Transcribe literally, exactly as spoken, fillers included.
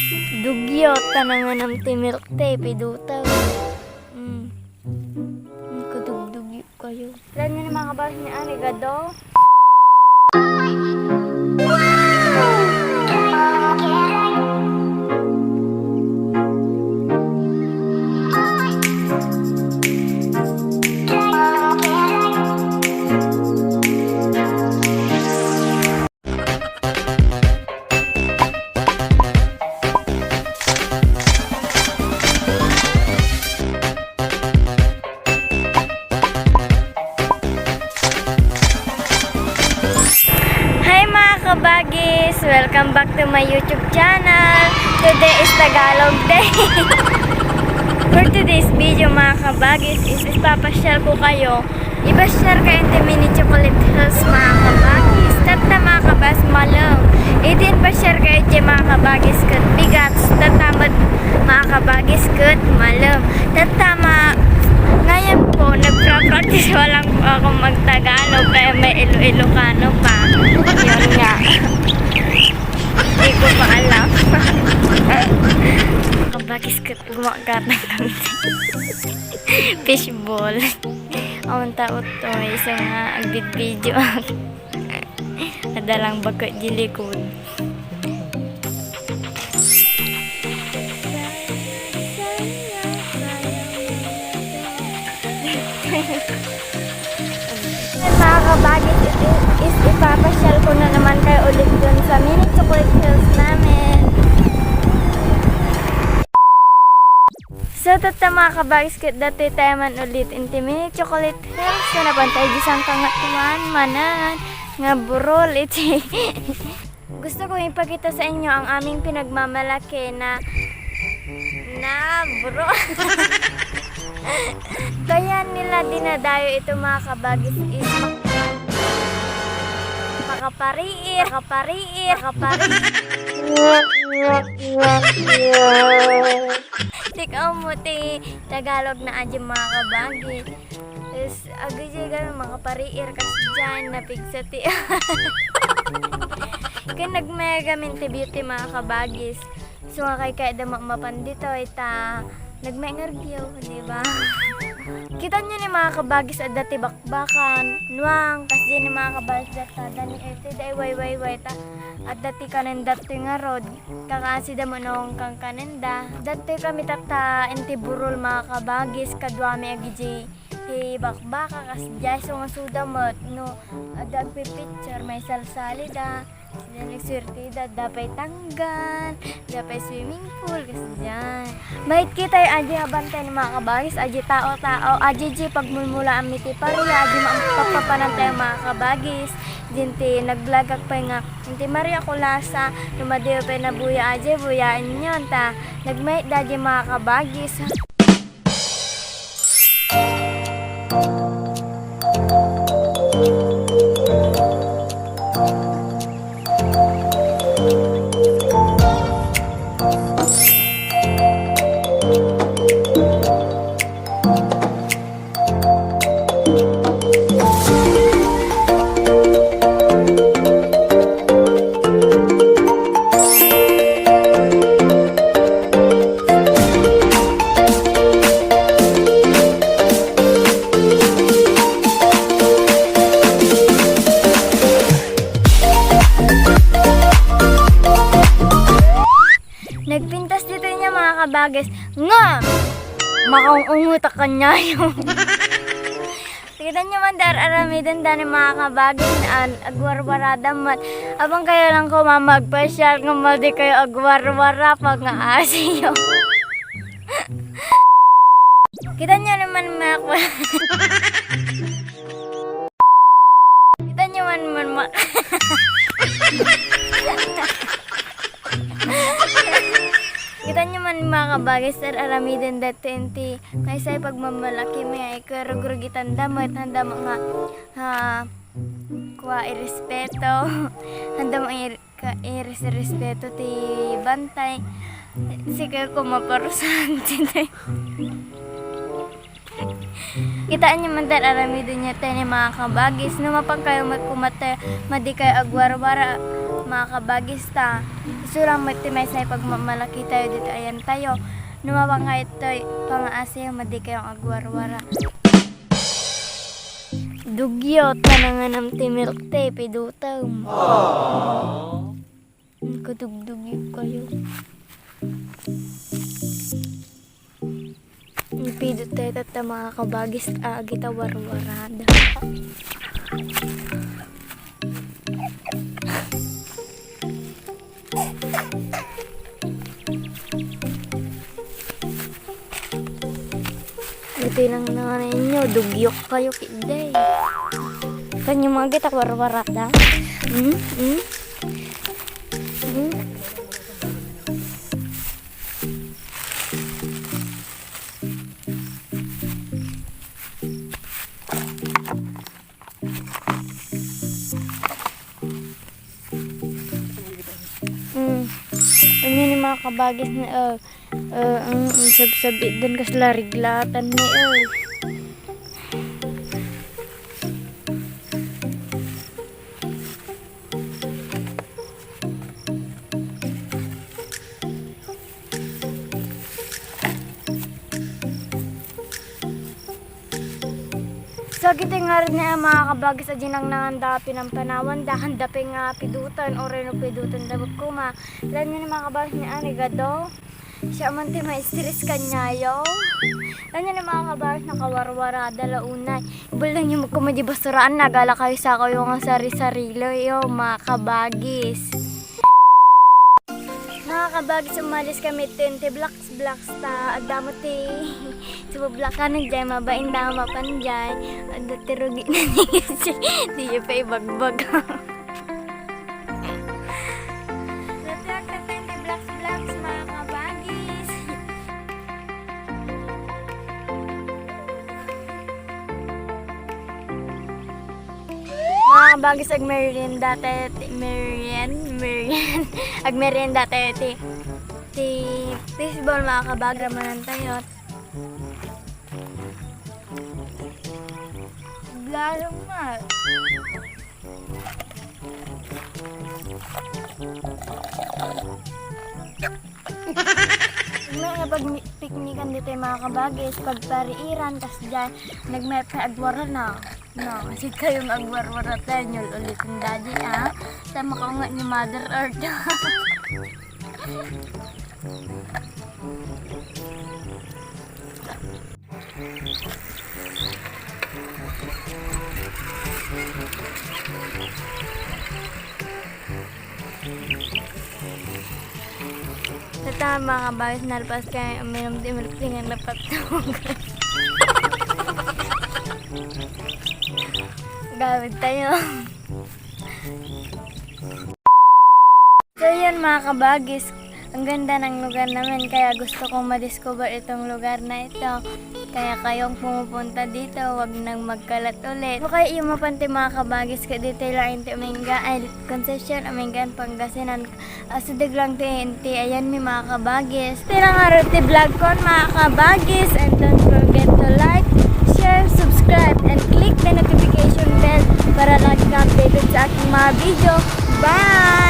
Dugyot, ta nanganam ti milk tea, pidutag. Mm. Mm, kadugdugyo kayo. Alam niyo na, mga kabagis, ni Ani Gado. Hi, mga kabagis! Welcome back to my YouTube channel. Today is Tagalog Day. For today's video, mga kabagis, is ipapasyal ko kayo. Ipasyal kayo ti Mini Chocolate Hills, mga kabagis. Tatta, mga kabagis, malem. Iti ipasyal kayo ti, mga kabagis, ket bigat. Tatta met, mga kabagis, ket malem. Tatta, ma-, ngayon po, nagpra-practice pa lang po ako magtagalog, kaya may Ilo-Ilocano pa. Yun nga. Hindi ko pa alam. Kabagis ket gumagatang kami. Fishball. Awan tao to, isa nga agbidbideo. Ada lang baket di likod. Mga kabagis, is, is ipapasyal ko na naman kayo ulit dun sa Mini Chocolate Hills namin. So, tatta, mga kabagis, ket datoy tayo man ulit iti Mini Chocolate Hills. So, nabantay di sangkangatuan manen nga burol iti Gusto ko ipakita sa inyo ang aming pinagmamalaki na, na bro. Kaya nila dinadayo ito, mga kabagis, is mak-, makapariir, makapariir, makapariir. Tika mo ti Tagalog na aja, mga kabagis. Is, aguy, kami makapariir kas diay, napigsa ti. Ken nagmay gamin ti beauty, mga kabagis. So, nga kay kaya da ma-, mapan ditoy, ta nagmay ngargiw, di ba? Kita nyo ni, mga kabagis, adda ti bakbakan, nuang, kas diay ni, mga kabagis, datta, dani, iti, day, way, way, way, ta, adda ti kanen dattoy ngarud, kakaasi da manong kang kanenda. Dattoy kami tatta, inti burol, mga kabagis, kaduami agidi. Ti bakbaka, kas diay, so nga suda met, no, adda agpipicture, may salsalida, sida nagswertida, adda pay tanggal, adda pay swimming pool, kas diay. Maikit tayo, adi abantay ni mga kabagis, adi tao-tao, adi di pagmulmula mi ti paria, adi mapapapanan tayo mga kabagis, din ti naglagak pay nga, ti Maria Kulasa, no madiyo pay nabuya, adi buya inyon, ta nagmait da di mga kabagis. Nagpintas ditoy niya, mga kabagis. Nga! Makaung-ungot a kaniayo. Kita nyo man, dar-aramiden da ni mga kabagis, an, agwarwarada met. Abang kayo lang ko, mamagpasyal, nga madi kayo agwarwara, pag nga asiyo. Kita nyo naman, mga kwa-, kita nyo man, man, ma-, kita nyo man, mga kabagis, dar-aramiden dati enti, nga isay pagmamalaki mi ay karugrugitan da met, handa nga, ha, kwa irespeto, handa nga ir-, ka iresrespeto ti bantay. Sige ko maparusahan ti Kitaan nyo man, dar-aramiden nyo tayo ni mga kabagis. No, mapan kayo mat-, kumat tayo, madi kayo agwarwara. Mga kabagis ta, isu lang met ti maysa a pagmamalaki tayo ditoy ayan tayo. No mapanka itoy pangaasiyo, madi kayong agwarwara. Dugyo, ta nanganam ti milk tea, pidutem. Kadugdugyo kayo. Ipidut tayo tatta, mga kabagis, agi ta warwarada. Iti lang naman ninyo, dugyok kayo, kiday. Kanyo mga agi ta warwarada. Hmm? Hmm? Hmm? Mm. Ania ni mga kabagis ni, oh, oh, mm, mm, sabsabit din kas lariglatan ni, oh. So, iti ngarud ni, ah, mga kabagis, a dinangnangan da pinampanawan, da, handa pay nga pidutan, o reno pidutan da koma. Lan yun, mga kabagis, ni Anigado. Siya man ti ma-stress kanyayo. Lan yun, mga kabagis, nakawarwarada la unay. Ibulong yung koma di basuraan, nagala kayo sa kayo nga sari-sarilo, yo, mga kabagis. Mga kabagis, umalis kami ti, ti Blacks Blacks ta, adda mo ti, ti Blacks Blacks ka na dyan, mabain na mapan dyan. Adda ti rugi na ni, di pa ibagbag. Natrak na ti Blacks Blacks, mga kabagis. Mga kabagis, agmerienda tayo ti, merien-, merien-, agmerienda tayo ti, ti fishball, mga kabagis, ramanan tayo. Lalo nga. May nga pagpiknikan dito yung mga kabagis, pagpariiran, tas dyan, nagmepe agwara na. No, kasi kayong agwarwara tayo, nyul ulit ng daddy, ah. Sa makaungat ni Mother Earth. Tama, mga kabagis, nalpas kay uminom di milk tea nga napatawag. Gamit tayo. So, yun, mga kabagis, ang ganda ng lugar namin, kaya gusto kong madiscover itong lugar na ito. Kaya kayong pumupunta dito, wag nang magkalat ulit. Okay, yung mapanti, mga kabagis, ka dito lang inti Uminga, ay, Concepcion, Umingan, Pangasinan. Asideg lang ti inti, ayan mi, mga kabagis. Iti lang nga ti vlog ko, mga kabagis, and don't forget to like, share, subscribe, and click the notification bell para lagi ka updated sa aking mga video. Bye!